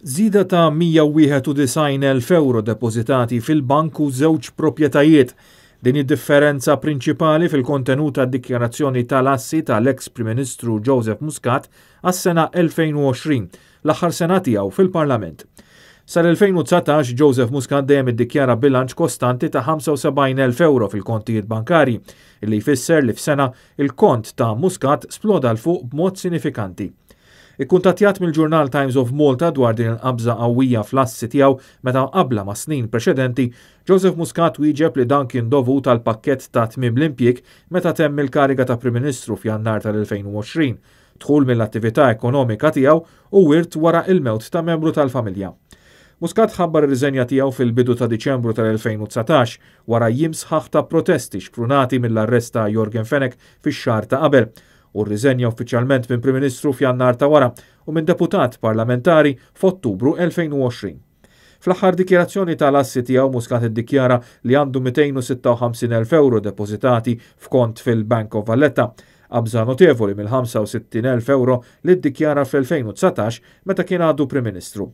Żieda ta' 191,000 ewro depożitati fil-bank u żewġ proprjetajiet. Din hi d-differenza prinċipali fil-kontenut tad-dikjarazzjoni tal-assi tal-eks Prim Ministru Joseph Muscat għas-sena 2020, l-aħħar sena tiegħu fil-Parlament. Sal-2019, Joseph Muscat dejjem iddikjara bilanċ kostanti ta' 75,000 ewro fil-kontijiet bankarji, illi jfisser li f'sena il-kont ta' Muscat sploda 'l fuq b'mod sinifikanti. Ikkuntattjat mill-ġurnal Times of Malta dwar din il-qabża qawwija fl-assi tiegħu meta mqabbla ma' snin preċedenti, Joseph Muscat wieġeb li dan kien dovut għal pakkett ta' tmiem l-impjieg meta temm il-kariga ta' Prim Ministru f'Jannar tal-2020, dħul mill-attività ekonomika tiegħu u wirt wara il-mewt ta' membru tal-familja. Muscat ħabbar ir-riżenja tiegħu fil-bidu ta' Diċembru tal-2019 wara jiem sħaħ ta' protesti xprunati mill-arrest ta' Yorgen Fenech fix-xahar ta' qabel u rriżenja uffiċjalment minn Prim Ministru f'Jannar ta' wara u minn deputat parlamentari f'Ottubru 2020. Fl-aħħar dikjarazzjoni tal-assi tiegħu Muscat iddikjara li għandu 256,000 ewro depożitati f'kont fil-Bank of Valletta, qabża notevoli mill-65,000 ewro li ddikjara fl-2019 meta kien għadu Prim Ministru.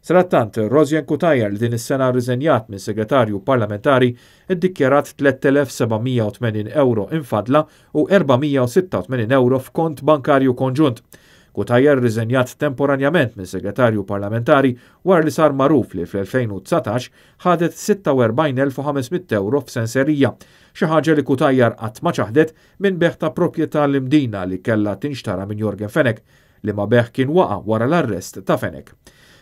Sadattant, Rosianne Cutajar li din is-sena rriżenjat minn segretarju parlamentari iddikjarat 3,780 ewro imfaddla u 486 ewro f'kont bankarju konġunt. Cutajar rriżenjat temporanjament minn segretarju parlamentari wara li sar magħruf li fl-2019 ħadet 46,500 ewro f'senserija, xi ħaġa li Cutajar qatt ma ċaħdet minn bejgħ ta' proprjetà l-Imdina li kellha tinxtara minn Yorgen Fenech, liema bejgħ kien waqa' wara l-arrest ta' Fenech.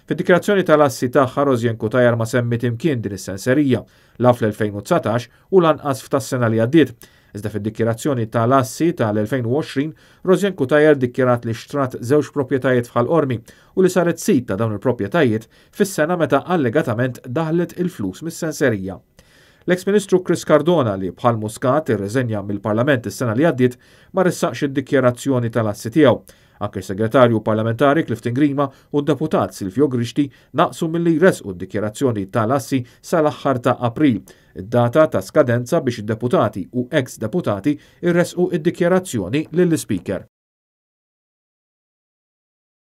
Fid-dikjarazzjoni tal-assi tagħha Rosianne Cutajar ma semmiet imkien din is-senserija, la fl-2019 u lanqas f'tas-sena li għaddiet. Iżda fid-dikjarazzjoni tal-assi tal-2020, Rosianne Cutajar dikjarat li xtrat żewġ proprjetajiet f'Ħal Qormi u li saret sid ta' dawn il-proprjetajiet fis-sena meta allegatament daħlet il-flus mis-senserija. L-ex-Ministru Chris Cardona li bħal Muscat irreżenja mill-Parlament is-sena li għaddiet ma ressaqx id-dikjarazzjoni tal-assi tiegħu. Anke segretarju parlamentari Clifton Grima u d-deputat Silvio Grixti naqsu milli jressqu d-dikjarazzjoni tal-assi sal-aħħar ta' April, id-data ta' skadenza biex id-deputati u ex-deputati jressqu id-dikjarazzjoni lill-Speaker.